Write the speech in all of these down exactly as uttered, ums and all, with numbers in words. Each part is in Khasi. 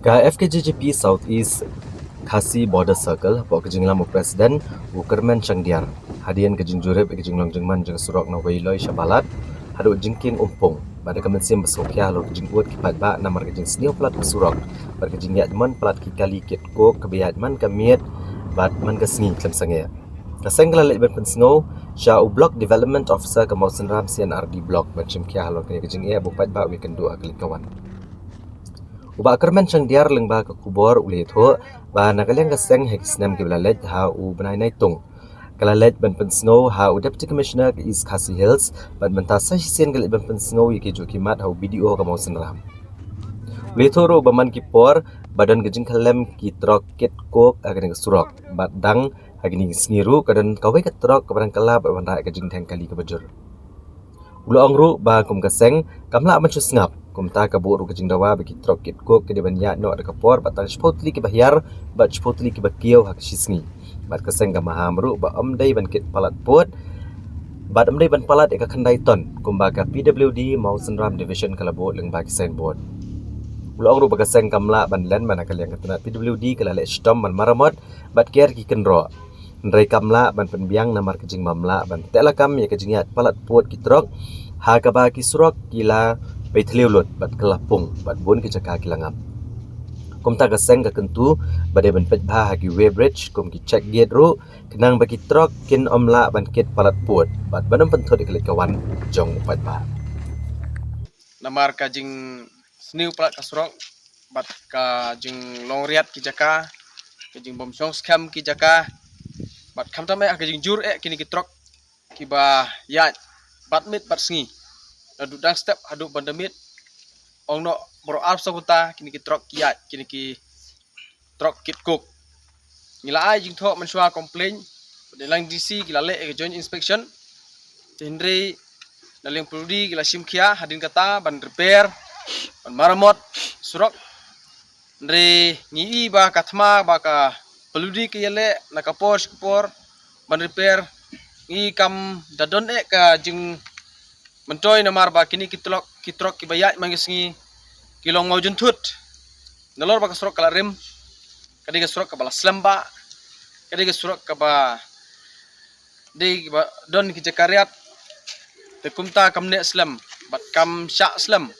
Ka F K J G P South East Khasi Border Circle, hapoh ka jingïalam u President u Kyrmen Shangdiar, hadien ka jingjurip ïa ka jinglong jingman jong ka surok na Weiloi sha Balat haduh Jingkieng Umpung, bad da ka mynsiem ba sngewkhia halor ka jingud ki paidbah namar ka jingsniew palat ka surok bad ka jingïaid mon palat ki kali kit coke kaba ïaid man ka miet bad man ka sngi khlem sangeh. Ka seng ka la leit ban pynsngew sha u Block Development Officer ka Mawsynram C and R D Block ban shimkhia halor kane ka jingeh ba u paidbah u ïakynduh ha ka leit ka wan. U Bah Kyrmen Shangdiar lyngba ka khubor u la ïathuh ba na ka liang ka seng ha ki snem kiba la leit ha u bnai Naitung ka la leit ban pynsngew ha u Deputy Commissioner ka East Khasi Hills, bad mynta sa shisien ka leit ban pynsngew ïa kijuh ki mat ha u B D O ka Mawsynram. U la ïathuh ruh ba man ki por ba don ka jingkhyllem ki trok kit coke ha kane ka surok, bad dang ha kine ki sngi ruh ka don kawei ka trok kaba dang kylla bad wanrah ïa ka jingdheng kali kaba jur. U la ong ruh ba kum ka seng kam lah ban shu sngap, kumta ka buh ruh ka jingdawa ba ki trok kit coke ki dei ban ïaid noh da ka por bad tang shiphew tylli kiba hiar bad shiphew tylli kiba kiew ha ka shi sngi. Bad ka seng ka maham ruh ba ym dei ban kit palat pud bad ym dei ban palat ïa ka khyndai ton, kumba ka P W D Mawsynram Division ka la buh lyngba ki signboard. U la ong ruh ba ka seng kam lah ban len ba na ka liang ka tnat P W D ka la leh shitom ban maramot bad ker ki kynroh. Hynrei kam lah ban pynbiang namar ka jingbym lah ban teh lakam ïa ka jingïaid palat pud ki trok ha kaba ki surok ki la pei thliew lut bad ka la pung bad bun ki jaka ki la ngap. Kumta ka seng ka kyntu ba dei ban peit bha ha ki weighbridge kum ki check gate ruh, khnang ba ki trok kin ym lah ban kit palat pud bad ban ym pynthut ïa ka leit ka wan jong u paidbah. Namar ka jingsniew palat ka surok bad ka jinglong riat ki jaka, ka jingbymshong skhem ki jaka, bad khamtam eh ha ka jingjur eh kine ki trok kiba ïaid bad miet bad sngi, naduh dang step haduh ban da miet, ong noh baroh arphew saw kynta kine ki trok ki ïaid, kine ki trok kit coke. Ngi la ai jingthoh mynshuwa complain, bad na liang D C ki la leh ïa ka joint inspection. Te hynrei na liang P W D ki la shimkhia hadien kata ban repair, ban maramot surok. Hynrei ngi i ba ka thma ba ka P W D ka ïaleh na ka por sha ka por ban repair, ngi i kam da don eh ka jingmyntoi namar ba kine ki trok, ki trok kiba ïaid man ka sngi ki long mawjynthut. Nalor ba ka surok ka la rim, ka dei ka surok kaba la slem bha, ka dei ka surok kaba dei kaba don ki jaka riat, te kumta kam neh slem bad kam shah slem.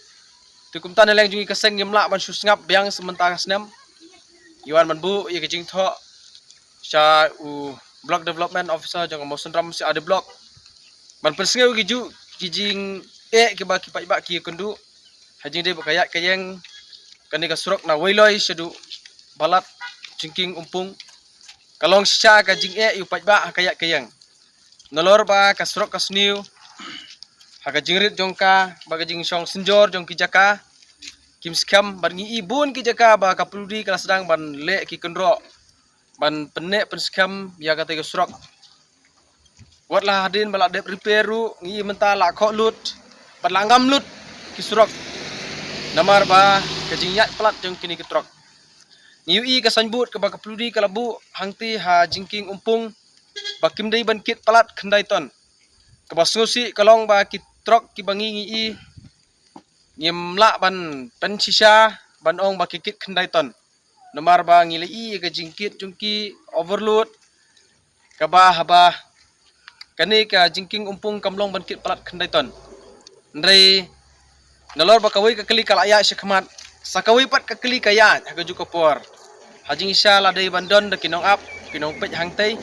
Te kumta na liang jong ngi ka seng ngim lah ban shu sngap biang sa mynta ka snem. Ngi wan ban buh ïa ka jingthoh sha u Block Development Officer jong ka Mawsynram C R D Block ban pynsngew ïa kijuh ki jingeh kiba ki paidbah ki ïakynduh ha jingdei bad ka ïaid ka ïeng kane ka surok na Weiloi shaduh Balat, Jingkieng Umpung. Ka long shisha ka jingeh ïa u paidbah ha ka ïaid ka ïeng. Nalor ba ka surok ka sniew, ha ka jingrit jong ka, ba ka jingshong synjor jong ki jaka kim skhem, bad ngi i bun ki jaka ba ka P W D ka la sdang ban leh ki kynroh ban pynneh pynskhem ïa katei ka surok. Wat la hadien ba la dep repair ruh, ngi i mynta la khoh lut bad la ngam lut ki surok namar ba ka jingïaid palat jong kine ki trok. Ngi ïohi ka signboard kaba ka P W D ka la buh hangtei ha Jingkieng Umpung ba kim dei ban kit palat khyndai ton. Kaba sngewsih ka long ba ki trok kiba ngi, ngi i ngim lah ban pynshisha ban ong ba ki kit khyndai ton. Namar ba ngi la i ïa ka jingkit jong ki overload, kaba haba kane ka Jingkieng Umpung kam long ban kit palat khyndai ton. Hynrei nalor ba kawei ka kali ka la ïaid sha khmat, sa kawei pat ka kali ka ïaid ha kajuh ka por. Ha jingshisha la dei ban don da ki nongap, ki nongpeit hangtei,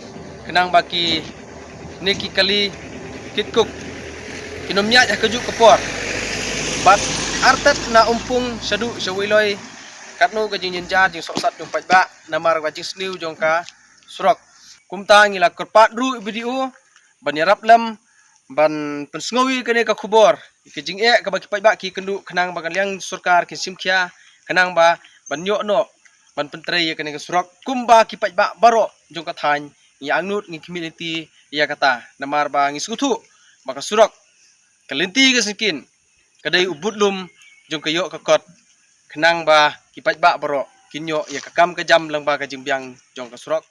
khnang ba kine ki kali kit coke kin ym ïaid ha kajuh ka por. Bad artat na Umpung shaduh sha Weiloi, katno ka jingjynjar jingsohsat jong paidbah namar ka jingsniew jong ka surok. Kumta ngi la kyrpad ruh ïa u B D O ban ïarap lem ban pynsngew ïa kane ka khubor, ïa ka jingeh kaba ki paidbah ki ïakynduh, khnang ba ka liang sorkar kin shimkhia, khnang ba ban ïoh noh ban pyntrei ïa kane ka surok kumba ki paidbah baroh jong ka thaiñ. Ngi angnud, ngi khmih lynti ïa kata namar ba ngi sngewthuh ba ka surok ka lynti ka syngkien ka dei u budlum jong ka ïoh ka kot, khnang ba ki paidbah baroh kin ïoh ïa ka kam ka jam lyngba ka jingbiang jong ka surok.